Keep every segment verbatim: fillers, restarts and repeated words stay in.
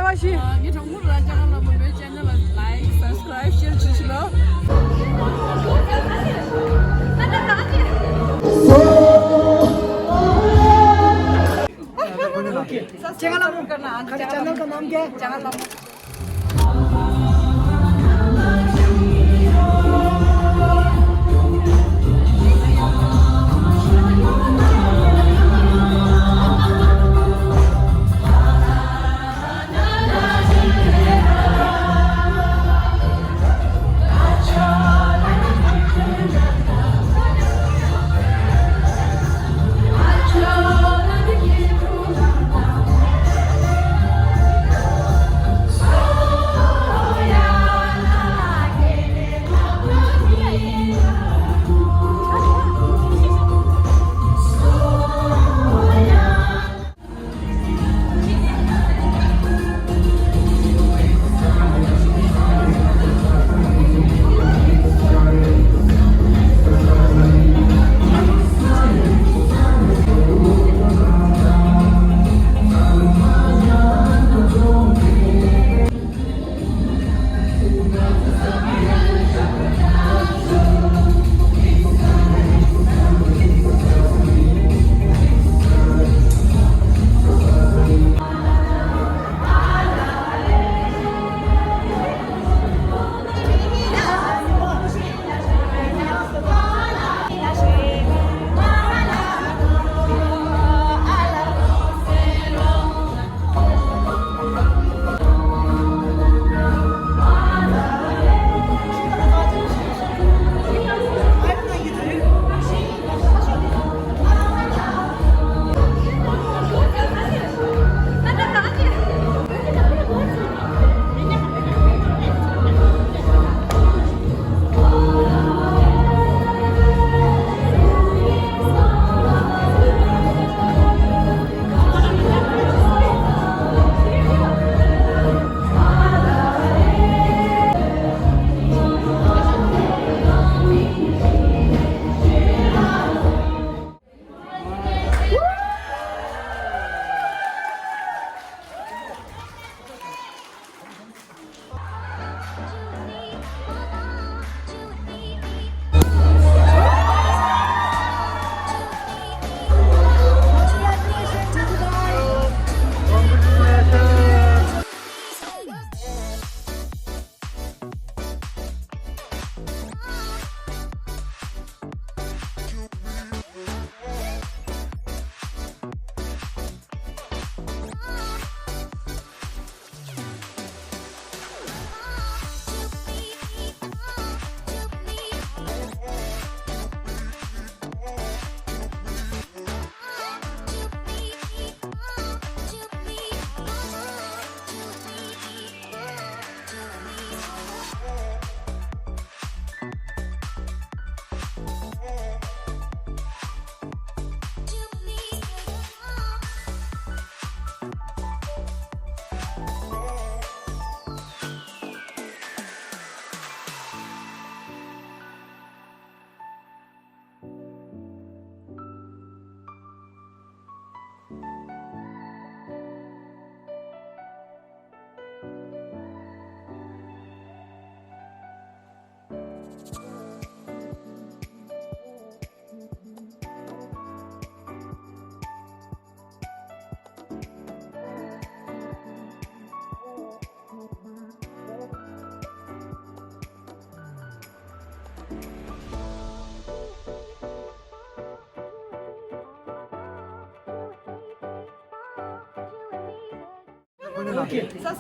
ཨ་ཞེ། ཨ། ངའི་གྲོགས་མོ་ར་ཅང་ལ་མོ་བོད་ཆེ་ནལ་ལ་ལའིག་སབ་སི་ཀ་རའིབ་ཤེར་བྱེད་ཤི་ལོ། ཅང་ལ་མོ་ཀར་ན། ཨ། ཅང་ལ་མོ། ཅང་ལ་མོ།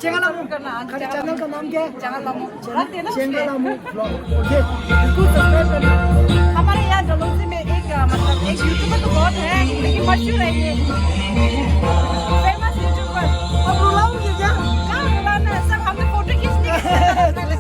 चैनल का नाम क्या है? चैनल का नाम क्या है? चैनल का नाम क्या है? चैनल का नाम। ओके। बिल्कुल सब्सक्राइब करना। हमारे यहाँ डलहौजी में एक, अ, मतलब, एक यूट्यूबर तो बहुत है, लेकिन मशहूर है ये। Famous YouTuber. अब रुलाओगे क्या? कहाँ रुलाना है सर? हमने फोटो खींचने के लिए।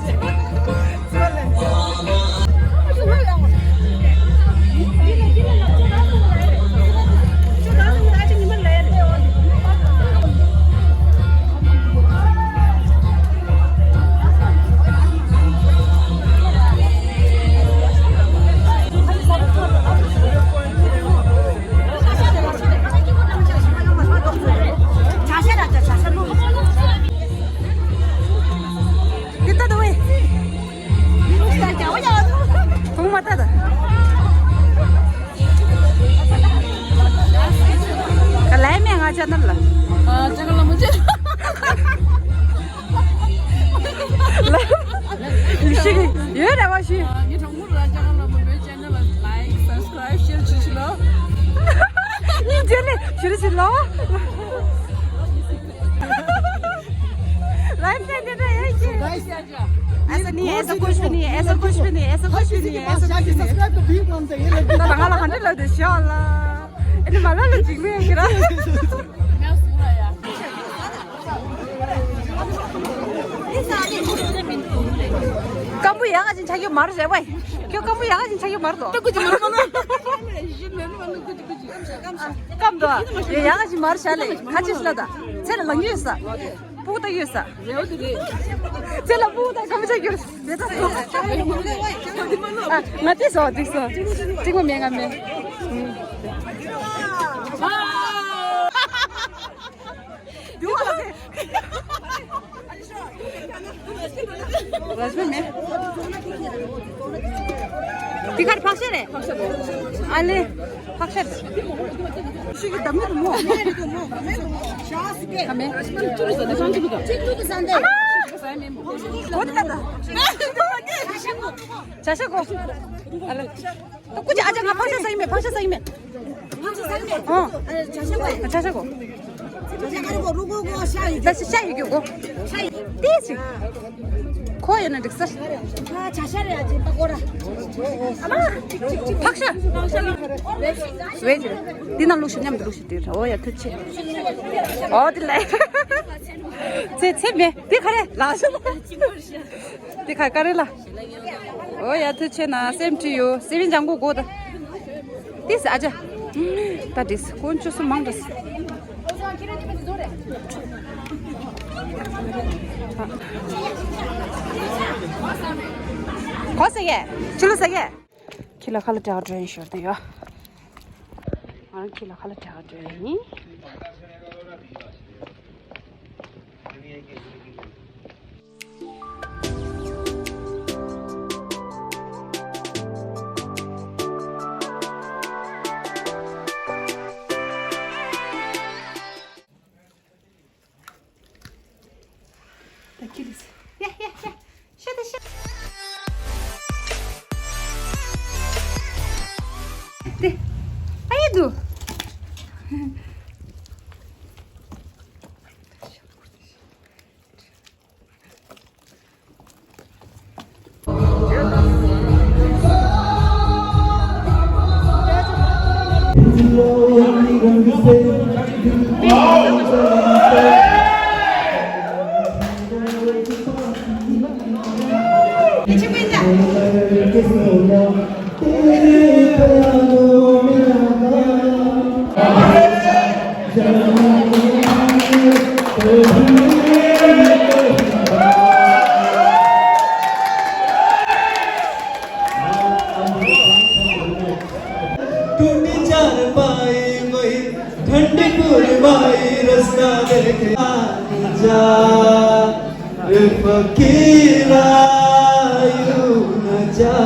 ऐसा नहीं है, ऐसा कुछ भी नहीं है, ऐसा कुछ भी नहीं है, ऐसा कुछ भी नहीं है, ऐसा कुछ भी नहीं है। सब्सक्राइब तो भी कौन सा ये लड़की। ད་ང་ལ་ག་འདྲ་ལབ་དེ་ཤོག་ལ། ཨ་ནི་མ་ལ་ལ་འཇིགས་མེད་ཡོད་ཀྱི་ར། སྐམ་པོ་ཡག་ག་ཅིག་ཆགས་ཡོད་མ་རེད་ཟེར་བས། ཁྱོད་སྐམ་པོ་ཡག་ག་ཅིག་ཆགས་ཡོད་མ་རེད་དོ། སྐམ་དོ། ཡ་ཡག་ག་ཅིག་མ་རེད་ཤག་ལེ། ཁ་ཆེ་ཤི་ལ་ད། ཚེ་ལ་ལང་ཡོད་ས། སྤུ་གུ་ད་ཡོད་ས། རེད་དེ་རེད། ཚེ་ལ་སྤུ་གུ་ད་སྐམ་པོ་ཆགས་ཡོད་ས། དེ་ད་སོ། ང་དེ་སོ་དེ་སོ། གཅིག་མ་མེད་ང་མེད། ར་ཇ་མ་མེད། འདི་གར་ཕག་ཤ་རེད། ཨ་ལེ། ཕག་ཤ་རེད། ཤི་གི་འདམ་མི་རུ་མོ། ཨ་མེ། གོ་ད་ད། བྱ་ཤ་གོ། ཨ་ལེ། ཀུ་ཅི་ཨ་ཅག་ང་ཕག་ཤ་ཟ་ཡི་མེད། ཕག་ཤ་ཟ་ཡི་མེད། ཨོ། བྱ་ཤ་གོ། ད་ཤ་ཡི་གི་གོ། ཏི་སི། ཁོ་ཡོད་ན་འགྲིག་ས། ཕག་ཤ། ཝེ་ཇི། འདི་ནང་བླུགས་ཤིག་མཉམ་དུ་བླུགས་ཤིག་དེ། ཨོ་ཡ་ཐུགས་རྗེ་ཆེ། ཨོ་དེ་ལས། ཚེ་ཚེ་མེད་དེ་ག་རེ་ལགས་སོ། དེ་ག་ག་རེ་ལ། ཨོ་ཡ་ཐུགས་རྗེ་ཆེ་ན་སེམས་ཁྲིད་ཡོད། སེ་བན་ལྗང་གུ་དགོས་ད། ཏི་སི་ཨ་ཅག་ད་དྲིས་དཀོན་མཆོག་གསུམ་མང་དྲགས། གོ་ཟེར་གས། ཆུ་ལ་ཟེར་གས། ཁྱི་ལ་ཁ་ལག་སྤྲད་ག་འགྲོ་ཡིན་ཞོར་དུ་ཡོད། ང་རང་ཁྱི་ལ་ཁ་ལག་སྤྲད་ག་འགྲོ་ཡིན། ད་ཁྱི་ལ་ཟེར། ཡ་ཡ་ཡ། ཤ་ད་ཤ། དེ། ཨ་ཡེ་དུ། टूटी चारपाई वही ठंडी पुरवाई रास्ता देखे आ जा। रे फकीरा, यूं न जा।